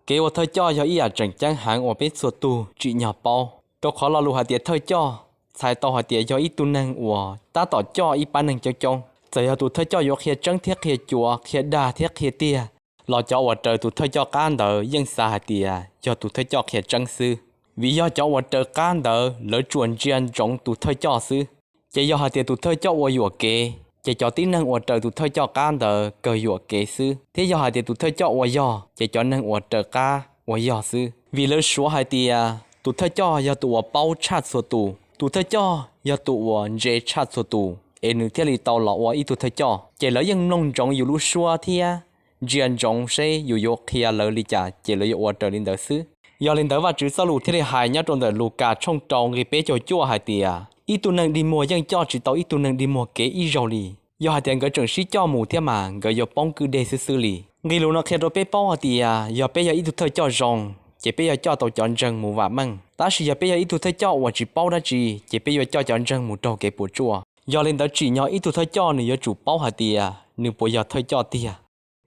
Kev ua thawj coj yog ib yam tseem ceeb heev uas peb txhua tug tsim nyog paub, rau qhov lo lus hais tias thawj coj txhais tau hais tias yog ib tug neeg uas tab tom coj ib pab neeg coob coob. Txawm yog tus thawj coj yuav qhia tseeb thiab qhia cuav, qhia dag thiab qhia tiag, los cov uas raws tus thawj coj qab ntawd yeej xav hais tias yog tus thawj coj qhia tseeb xwb, vim yog cov uas raws qab ntawd lawv tsuas ntsia ntsoov tus thawj coj xwb. Ces yog hais tias tus thawj coj ua yuam kev, ces cov tib neeg uas raws tus thawj coj qab ntawd kawg yuam kev xwb, thiab yog hais tias tus thawj coj ua yog, ces cov neeg uas raws qab ua yog xwb. Vim lawv suav hais tias tus thawj coj yog tus uas paub tshaj txhua tus, tus thawj coj yog tus uas ntse tshaj txhua tus, es nws thiaj li tau los ua ib tug thawj coj. Ces lawv yeej mloog ntsoov yus lub suab thiab ntsia ntsoov seb yus yuav qhia lawv li cas ces lawv yuav ua raws li ntawd xwb. Yog li ntawd Vajtswv txoj lus thiaj li hais nyob rau ntawm Lukas tshooj rau nqi peb caug cuaj hais tias, ib tug neeg dig muag yeej coj tsis tau ib tug neeg dig muag kev ib zaug li. Yog hais tias nkawd tseem sib coj mus thiab mas nkawd yuav poob kwj deg xwb xwb li. Nqi lus no qhia rau peb paub hais tias yog peb yog ib tug thawj coj zoo, ces peb yuav coj tau cov ntseeg mus vam meej. Tab sis yog peb yog ib tug thawj coj uas tsis paub dab tsi, ces peb yuav coj cov ntseeg mus raug kev puas tsuaj. Yog li ntawd tsim nyog ib tug thawj coj nws yuav tsum paub hais tias nws puas yog thawj coj tiag.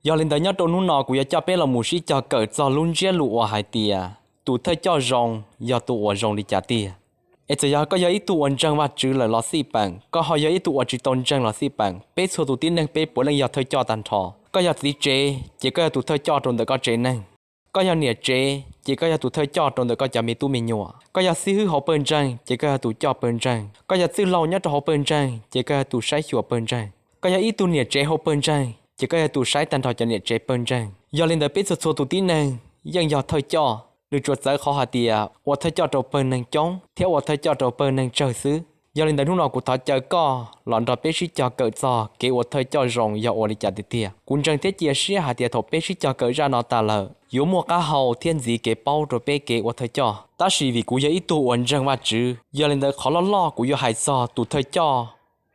Yog li ntawd nyob rau hnub no kuv yuav coj peb los mus sib cog kawm txog lub ntsiab lus uas hais tias tus thawj coj zoo yog tus uas zoo li cas tiag. Es txawm yog koj yog ib tug uas ntseeg Vajtswv lawm los xij peem, koj ho yog ib tug uas tsis tau ntseeg los xij peem, peb txhua tus tib neeg peb puav leej yog thawj coj tag nrho. Koj yog txiv tsev, ces koj yog tus thawj coj rau ntawm koj tsev neeg. Koj yog niam tsev, ces koj yog tus thawj coj rau ntawm koj cov me tub me nyuam. Koj yog xib hwb hauv pawg ntseeg, ces koj yog tus coj pawg ntseeg. Koj yog txwj laug nyob rau hauv pawg ntseeg, ces koj yog tus saib xyuas pawg ntseeg. Koj yog ib tug niam tsev hauv pawg ntseeg, ces koj yog tus saib tag nrho cov niam tsev pawg ntseeg. Yog li ntawd peb txhua txhua tus tib neeg yeej yog thawj coj, nws tsuas txawv qhov hais tias ua thawj coj rau pawg neeg coob thiab ua thawj coj rau pawg neeg tsawg xwb. Yog li ntawd hnub no kuv thov caw koj los nrog peb sib cog kawm txog kev ua thawj coj zoo yog ua li cas tiag tiag. Kuv ntseeg thiab cia siab hais tias thaum peb sib cog kawm zaj no tas lawm, yuav muaj qab hau thiab ntxiv kev paub rau peb kev ua thawj coj. Tab sis vim kuv yog ib tug uas ntseeg Vajtswv, yog li ntawd qhov loj loj kuv yuav hais txog tus thawj coj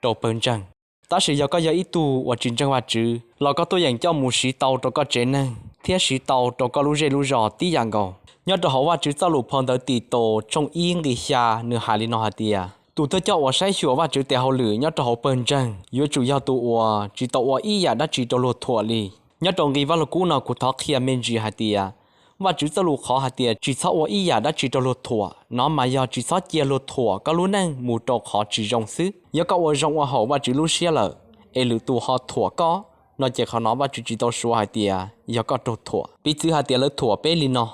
rau pawg ntseeg. Tab sis yog koj yog ib tug uas tsis ntseeg Vajtswv los koj tuaj yeem coj mus siv tau rau koj tsev neeg thiab siv tau rau koj lub zej lub zos tib yam nkaus. Nyob rau hauv Vajtswv txoj lus phau ntawv Tim tus tshooj ib nqi xya, nws hais li no hais tias, tus thawj coj uas saib xyuas Vajtswv tes hauj lwm nyob rau hauv pawg ntseeg yuav tsum yog tus uas tsis tau ua ib yam dab tsi rau luag thuam li. Nyob rau nqi Vaj Lug Kub no kuv thov qhia me ntsis hais tias, Vajtswv txoj lus qhov hais tias tsis txhob ua ib yam dab tsi rau luag thuam no mas yog tsis txhob cia luag thuam koj lub neej mus rau qhov tsis zoo xwb. Yog koj ua zoo ua haum Vajtswv lub siab lawm, es lwm tus ho thuam koj, no ces qhov no Vajtswv tsis tau suav hais tias yog koj raug thuam. Piv txwv hais tias lawv thuam peb li no,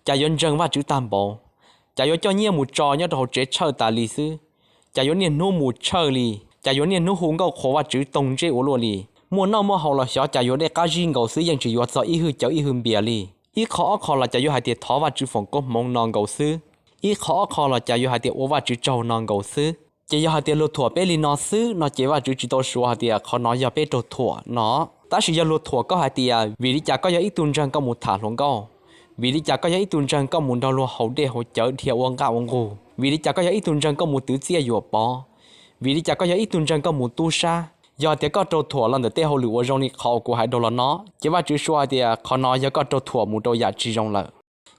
cas yuav ntseeg Vajtswv tag npaum, cas yuav coj nyiaj mus tso nyob rau hauv tsev tshawj tas li xwb, cas yuav niaj hnub mus tshawj li, cas yuav niaj hnub hu nkauj qhuas Vajtswv toog ntsej ua luaj li. Muaj noj muaj haus los xyov cas yuav dej qab zib nkaus xwb, yeej tsis yuav txog ib hwj caum ib hwj npias li. Ib qho ob qho los cas yuav hais tias thov Vajtswv foom koob hmoov no nkaus xwb, ib qho ob qho los cas yuav hais tias ua Vajtswv tsaug no nkaus xwb. Ces yog hais tias luag thuam peb li no xwb no ces Vajtswv tsis tau suav hais tias qhov no yog peb raug thuam no. Tab sis yog luag thuam koj hais tias vim li cas koj yog ib tug ntseeg koj mus tham hluas nkauj, vim li cas koj yog ib tug ntseeg koj mus nrog luag haus dej haus cawv dhia ua nqaj ua nqug, vim li cas koj yog ib tug ntseeg koj mus twv txiaj yuam pov, vim li cas koj yog ib tug ntseeg koj mus tub sab, yog tias koj raug thuam los ntawm tej hauj lwm uas zoo li qhov uas kuv hais dhau los no, ces Vajtswv suav hais tias qhov no yog koj raug thuam mus rau yam tsis zoo lawm.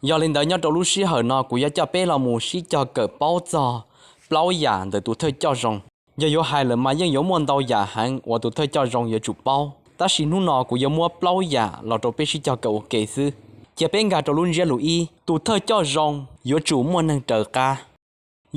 Yog li ntawd nyob rau lub sij hawm no kuv yuav coj peb los mus sib cog kawm paub txog plaub yam ntawm tus thawj coj zoo. Yog yuav hais lawm mas yeej yuav muaj ntau yam heev uas tus thawj coj zoo yuav tsum paub, tab sis hnub no kuv yuav muab plaub yam los rau peb sib cog kawm ua ke xwb. Cia peb nkag rau lub ntsiab lus ib, tus thawj coj zoo yuav tsum muaj neeg raws qab.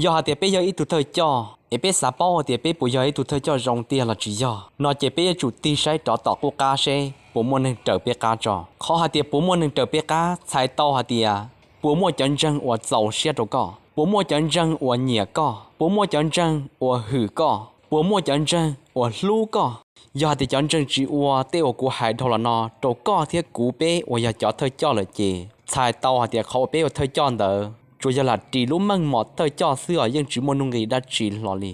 Yog hais tias peb yog ib tug thawj coj es peb xav paub hais tias peb puas yog ib tug thawj coj zoo tiag los tsis yog no ces peb yuav tsum tig saib rov tom qub qab seb puas muaj neeg raws peb qab tso. Qhov hais tias puas muaj neeg raws peb qab txhais tau hais tias puas muaj cov ntseeg uas txaus siab rau koj, puas muaj cov ntseeg uas nyiam koj, puas muaj cov ntseeg uas hwm koj, puas muaj cov ntseeg uas hlub koj. Yog hais tias cov ntseeg tsis ua tej uas kuv hais dhau los no rau koj thiab kuv peb uas yog cov thawj coj lawm ces txhais tau hais tias qhov uas peb ua thawj coj ntawd tsuas yog lam ris lub meej mom thawj coj xwb os, yeej tsis muaj nuj nqis dab tsi hlo li.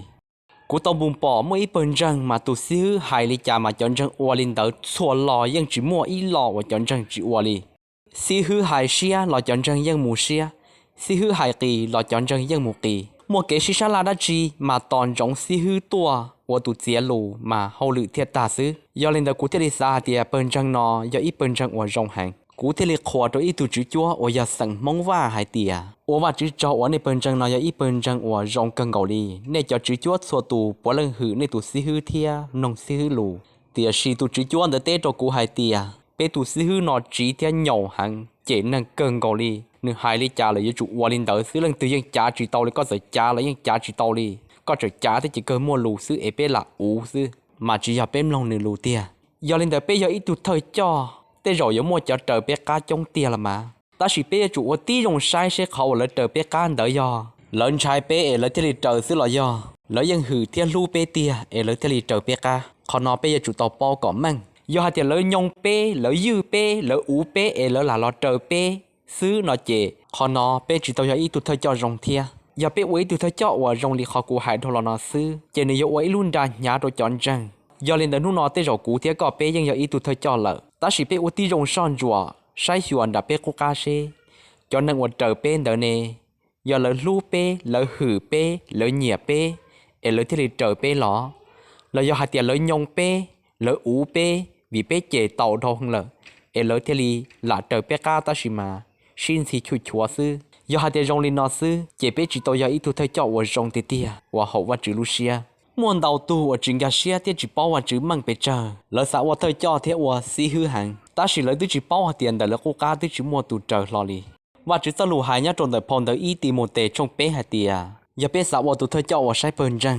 Kuv tau mus pom muaj ib pawg ntseeg mas tus xib hwb hais li cas mas cov ntseeg ua li ntawd txhua lo, yeej tsis muaj ib lo uas cov ntseeg tsis ua li. Xib hwb hais siab los cov ntseeg yeej mus siab, xib hwb hais qis los cov ntseeg yeej mus qis. Muaj kev sib sab laj dab tsi mas tos ntsoov xib hwb tuaj ua tus txiav lus mas hauj lwm thiaj tag xwb. Yog li ntawd kuv thiaj li xav hais tias pawg ntseeg no yog ib pawg ntseeg uas zoo heev. Kuv thiaj li qhuas rau ib tug tswv cuab uas yog xeem Hmoob Vaj hais tias, ua Vajtswv tsaug uas nej pawg ntseeg no yog ib pawg ntseeg uas zoo kawg nkaus li. Nej cov tswv cuab txhua tus puav leej hwm nej tus xib hwb thiab mloog xib hwb lus. Tiam sis tus tswv cuab ntawd teb rau kuv hais tias, Peb tus xib hwb no tsiv thiab nyaum heev, cem neeg kawg nkaus li. Nws hais li cas lawv yuav tsum ua li ntawd xwb, leej twg yeej cav tsis tau li, koj txawm cav los yeej cav tsis tau li. Koj tseem cav thiab ces kawg muaj lus xwb es peb lam uv xwb, mas tsis yog peb mloog nws lus tiag. Yog li ntawd peb yog ib tug thawj coj, tej zaum yuav muaj cov raws peb qab coob tiag los mas, tab sis peb yuav tsum ua tib zoo saib seb qhov uas lawv raws peb qab ntawd yog lawv ntshai peb es lawv thiaj li raws xwb los yog lawv yeej hwm thiab hlub peb tiag es lawv thiaj li raws peb qab. Qhov no peb yuav tsum tau paub kom meej. Yog hais tias lawv nyoo peb, lawv ywj peb, lawv uv peb es lawv lam los raws peb xwb no ces qhov no peb tsis tau yog ib tug thawj coj zoo thiab. Yog peb ua ib tug thawj coj uas zoo li qhov kuv hais dhau los no xwb ces nws yuav ua ib lub nra hnyav rau cov ntseeg. Yog li ntawd hnub no tej zaum kuv thiab koj peb yeej yog ib tug thawj coj lawm, tab sis peb ua tib zoo soj ntsuam saib xyuas nram peb qub qab seb cov neeg uas raws peb ntawd ne, yog lawv hlub peb, lawv hwm peb, lawv nyiam peb es lawv thiaj li raws peb los, los yog hais tias lawv nyoo peb, lawv uv peb vim peb cem tau dhau heev lawm es lawv thiaj li lam raws peb qab tab sis mas sib ntxhi chua chuav xwb. Yog hais tias zoo li no xwb ces peb tsis tau yog ib tug thawj coj uas zoo tiag tiag uas haum Vajtswv lub siab. Muaj ntau tug uas tsis nkag siab thiab tsis paub Vajtswv meej pes tsawg, lawv xav ua thawj coj thiab ua xib hwb heev, tab sis lawv twb tsis paub hais tias ntawm lawv qub qab twb tsis muaj tus raws hlo li. Vajtswv txoj lus hais nyob rau ntawm phau ntawv ib Timautes tshooj peb hais tias, yog peb xav ua tus thawj coj uas saib pawg ntseeg,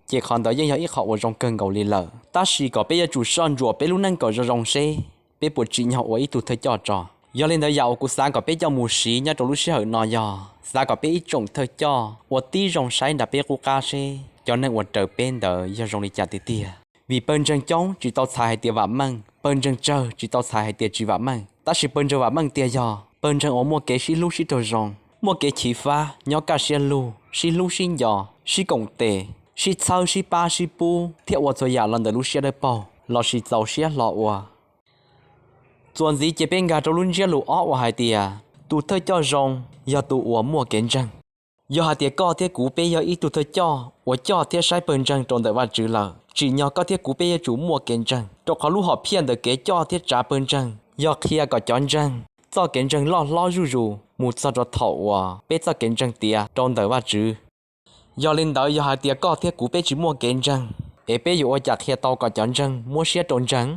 ces qhov ntawd yeej yog ib qho uas zoo kawg nkaus li lawm, tab sis kom peb yuav tsum soj ntsuam peb lub neej kom zoo zoo seb peb puas tsim nyog ua ib tug thawj coj tso. Yog li ntawd yam uas kuv xav kom peb coj mus siv nyob rau lub sij hawm no yog xav kom peb ib tsoom thawj coj ua tib zoo saib nram peb qub qab seb cov neeg uas raws peb ntawd yog zoo li cas tiag tiag. Vim pawg ntseeg coob tsis tau txhais hais tias vam meej, pawg ntseeg tsawg tsis tau txhais hais tias tsis vam meej, tab sis pawg ntseeg vam meej tiag yog pawg ntseeg uas muaj kev sib hlub sib raug zoo, muaj kev chiv fab, nyob kaj siab lug, sib hlub sib nco, sib koom tes, sib txhawb sib pab sib pub thiab ua txhua yam los ntawm lub siab dawb paug lossis txaus siab hlo ua. Txuas ntxiv ces peb nkag rau lub ntsiab lus ob uas hais tias, tus thawj coj zoo yog tus uas muaj kev ntseeg. Yog hais tias koj thiab kuv peb yog ib tug thawj coj uas coj thiab saib pawg ntseeg rau ntawm Vajtswv lawm, tsim nyog koj thiab kuv peb yuav tsum muaj kev ntseeg, rau qhov lub hom phiaj ntawm kev coj thiab tsav pawg ntseeg yog qhia kom cov ntseeg txoj kev ntseeg loj hlob zuj zus mus txog rau thaum uas peb txoj kev ntseeg tiav rau ntawm Vajtswv. Yog li ntawd yog hais tias koj thiab kuv peb tsis muaj kev ntseeg, es peb yuav ua cas qhia tau kom cov ntseeg muab siab rau ntseeg?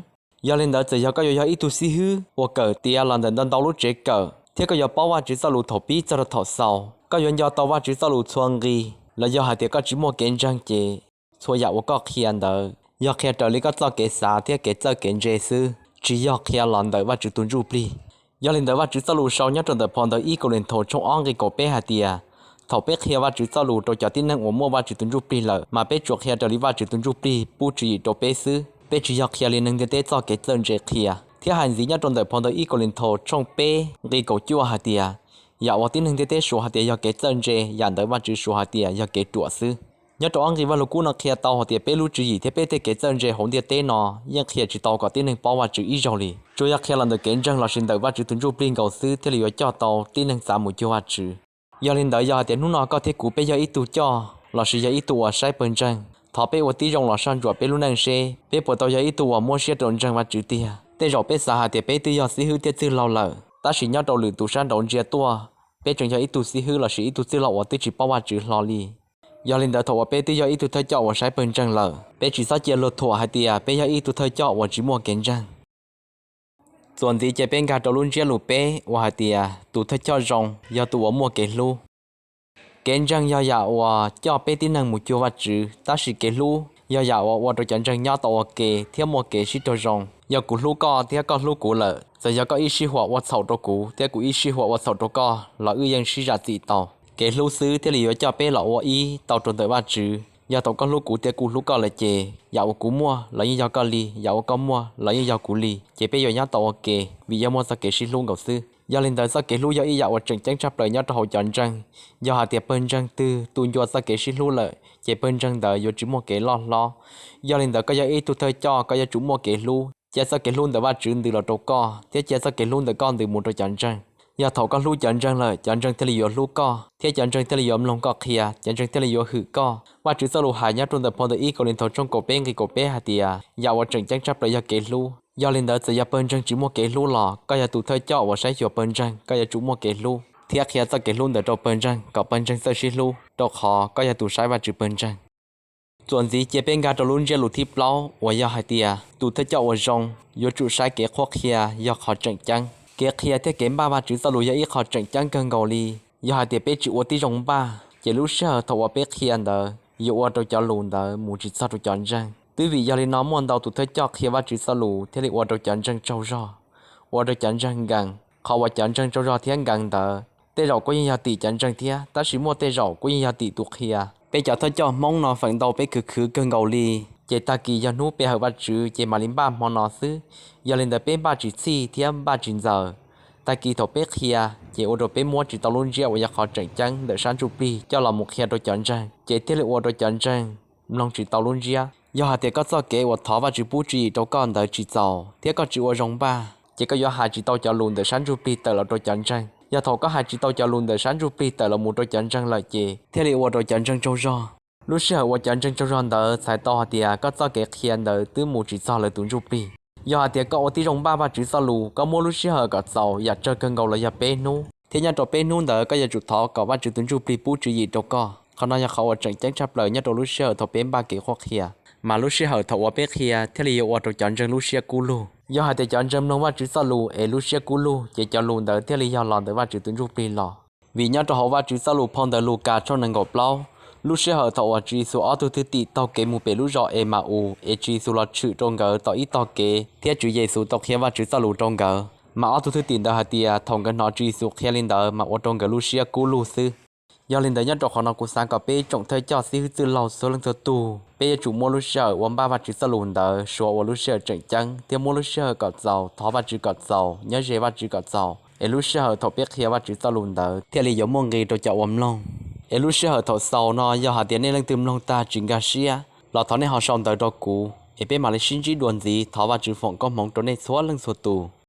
Yog li ntawd txawm yog koj yuav yog ib tug xib hwb uas kawm tiav los ntawm ntau ntau lub tsev kawm thiab koj yuav paub Vajtswv txoj lus thaum pib txog rau thaum xaus, koj yuav nco tau Vajtswv txoj lus txhua nqi, los yog hais tias koj tsis muaj kev ntseeg ces txhua yam uas koj qhia ntawd yog qhia raws li koj txoj kev xav thiab kev txawj kev ntse xwb, tsis yog qhia los ntawm Vajtswv tus Ntsujplig. Yog li ntawd Vajtswv txoj lus sau nyob rau ntawm phau ntawv ib Kauleethaus tshooj ob nqi kaum peb hais tias, thaum peb qhia Vajtswv txoj lus rau cov tib neeg uas muaj Vajtswv tus Ntsujplig lawm mas peb tsuas qhia raws li Vajtswv tus Ntsujplig pub tswv yim rau peb xwb, peb tsis yog qhia li neeg ntiaj teb txoj kev txawj ntse qhia. Thiab hais ntxiv nyob rau ntawm phau ntawv ib Kauleethaus tshooj peb nqi kaum cuaj hais tias, yam uas tib neeg ntiaj teb suav hais tias yog kev txawj ntse, yam ntawd Vajtswv suav hais tias yog kev ruam xwb. Nyob rau ob nqi Vajluskub no qhia tau hais tias peb lub tswv yim thiab peb tej kev txawj ntse hauv ntiaj teb no yeej qhia tsis tau kom tib neeg paub Vajtswv ib zaug li, tsuas yog qhia los ntawm kev ntseeg lossis ntawm Vajtswv tus Ntsujplig nkaus xwb thiaj li yuav coj tau tib neeg txav mus cuag Vajtswv. Yog li ntawd yog hais tias hnub no koj thiab kuv peb yog ib tug coj lossis yog ib tug uas saib pawg ntseeg, thov peb ua tib zoo los soj ntsuam peb lub neej seb peb puas tau yog ib tug uas muab siab rau ntseeg Vajtswv tiag. Tej zaum peb xav hais tias peb twb yog xib hwb thiab txwj laug lawm, tab sis nyob rau lwm tus sab nraud ntsia tuaj, peb tseem yog ib tug xib hwb lossis ib tug txwj laug uas twb tsis paub Vajtswv hlo li. Yog li ntawd thaum uas peb twb yog ib tug thawj coj uas saib pawg ntseeg lawm, peb tsis txhob cia luag thuam hais tias peb yog ib tug thawj coj uas tsis muaj kev ntseeg. Txuas ntxiv ces peb nkag rau lub ntsiab lus peb uas hais tias tus thawj coj zoo yog tus uas muaj kev hlub. Kev ntseeg yog yam uas coj peb tib neeg mus cuag Vajtswv, tab sis kev hlub yog yam uas ua rau cov ntseeg nyob tau ua ke thiab muaj kev sib raug zoo. Yog kuv hlub koj thiab koj hlub kuv lawm, txawm yog koj ib sij huam ua txhaum rau kuv thiab kuv ib sij huam ua txhaum rau koj los wb yeej sib zam txim tau. Kev hlub xwb thiaj li yuav coj peb los ua ib tau rau ntawm Vajtswv. Yog thaum koj hlub kuv thiab kuv hlub koj lawm ces yam uas kuv muaj los yeej yog koj li, yam uas koj muaj los yeej yog kuv li, ces peb yuav nyob tau ua ke, vim yog muaj txoj kev sib hlub nkaus xwb. Yog li ntawd txoj kev hlub yog ib yam uas tseem ceeb tshaj plaws nyob rau hauv cov ntseeg. Yog hais tias pawg ntseeg twg tu ncua txoj kev sib hlub lawm ces pawg ntseeg ntawd yuav tsis muaj kev loj hlob. Yog li ntawd koj yog ib tug thawj coj koj yuav tsum muaj kev hlub, cia txoj kev hlub ntawm Vajtswv ntws los rau koj thiab cia txoj kev hlub ntawm koj ntws mus rau cov ntseeg. Yog thaum koj hlub cov ntseeg lawm, cov ntseeg thiaj li yuav hlub koj thiab cov ntseeg thiaj li yuav mloog koj qhia, cov ntseeg thiaj li yuav hwm koj. Vajtswv txoj lus hais nyob rau ntawm phau ntawv ib Kauleethaus tshooj kaum peb nqi kaum peb hais tias yam uas tseem ceeb tshaj plaws yog kev hlub. Yog li ntawd txawm yog pawg ntseeg tsis muaj kev hlub los koj yog tus thawj coj uas saib xyuas pawg ntseeg koj yuav tsum muaj kev hlub thiab qhia txoj kev hlub ntawd rau pawg ntseeg kom pawg ntseeg txawj sib hlub, rau qhov koj yog tus saib Vajtswv pawg ntseeg. Txuas ntxiv cia peb nkag rau lub ntsiab lus thib plaub uas yog hais tias tus thawj coj uas zoo yuav tsum saib kev qhuab qhia yog qhov tseem ceeb. Kev qhia thiab kev npaj Vajtswv txoj lus yog ib qho tseem ceeb kawg nkaus li. Yog hais tias peb tsis ua tib zoo npaj, ces lub sij hawm thaum uas peb qhia ntawd yuav ua rau cov lus ntawd mus tsis txog rau cov ntseeg. Twb vim yog li no muaj ntau tus thawj coj qhia Vajtswv txoj lus thiaj li ua rau cov ntseeg tsaug zog, ua rau cov ntseeg nkees. Qhov uas cov ntseeg tsaug zog thiab nkees ntawd, tej zaum kuj yeej yog tim cov ntseeg thiab, tab sis muaj tej zaum kuj yeej yog tim tus qhia. Peb cov thawj coj Hmoob no feem ntau peb khwv khwv kawg nkaus li, ces tag kis yog hnub pe hawm Vajtswv ces mam li npaj hmo no xwb. Yog li ntawd peb npaj tsis txhij thiab npaj tsis ntxaws. Tag kis thaum peb qhia, ces ua rau peb muab tsis tau lub ntsiab uas yog qhov tseem ceeb ntawm sab ntsuj plig coj los mus qhia rau cov ntseeg, ces thiaj li ua rau cov ntseeg mloog tsis tau lub ntsiab. Yog hais tias koj txoj kev uas thov Vajtswv pub tswv yim rau koj ntawd tsis txaus thiab koj tsis ua zoo npaj, ces koj yuav hais tsis tau cov lus ntawm sab ntsuj plig tawm los rau cov ntseeg. Yog thaum koj hais tsis tau cov lus ntawm sab ntsuj plig tawm los mus rau cov ntseeg lawm ces thiaj li ua rau cov ntseeg tsaug zog. Lub sij hawm uas cov ntseeg tsaug zog ntawd txhais tau hais tias koj txoj kev qhia ntawd twb mus tsis txog lawv tus ntsuj plig. Yog hais tias koj ua tib zoo npaj Vajtswv txoj lus, koj muab lub sij hawm kom txaus yam tsawg kawg nkaus los yog peb hnub, thiab nyob rau peb hnub ntawd koj yuav tsum thov kom Vajtswv tus ntsuj plig pub tswv yim rau koj. Qhov no yog qhov uas tseem ceeb tshaj plaws nyob rau lub sij hawm thaum peb npaj kev qhuab qhia, mas lub sij hawm thaum uas peb qhia thiaj li yuav ua rau cov ntseeg lub siab kub lug. Yog hais tias cov ntseeg mloog Vajtswv txoj lus es lub siab kub lug, ces cov lus ntawd thiaj li yog los ntawm Vajtswv tus ntsuj plig los. Vim nyob rau hauv Vajtswv txoj lus phau ntawv Lukas tshooj nees nkaum plaub, lub sij hawm thaum uas Tswv Yexus ob tug thwj tim taug kev mus pem lub zos Ema-us es Tswv Yexus los tshwm rau nkawd tom ib tog kev thiab Tswv Yexus tau qhia Vajtswv txoj lus rau nkawd, mas ob tug thwj tim ntawd hais tias thaum nkawd hnov Tswv Yexus qhia li ntawd mas ua rau nkawd lub siab kub lug xwb. Yog li ntawd nyob rau qhov no kuv xav kom peb tsoom thawj coj xib hwb txwj laug txhua leej txhua tug, peb yuav tsum muab lub sij hawm uas npaj Vajtswv txoj lus ntawd suav ua lub sij hawm tseem ceeb thiab muab lub sij hawm kom txaus thov Vajtswv kom txaus, nyob ze Vajtswv kom txaus, es lub sij hawm thaum peb qhia Vajtswv txoj lus ntawd thiaj li yuav muaj nqis rau cov uas mloog. Es lub sij hawm thaum xaus no yog hais tias nej leej twg mloog tag tsis nkag siab los thov nej ho sau ntawv rau kuv es peb mam li sib ntsib dua ntxiv. Thov Vajtswv foom koob hmoov rau nej txhua leej txhua tus.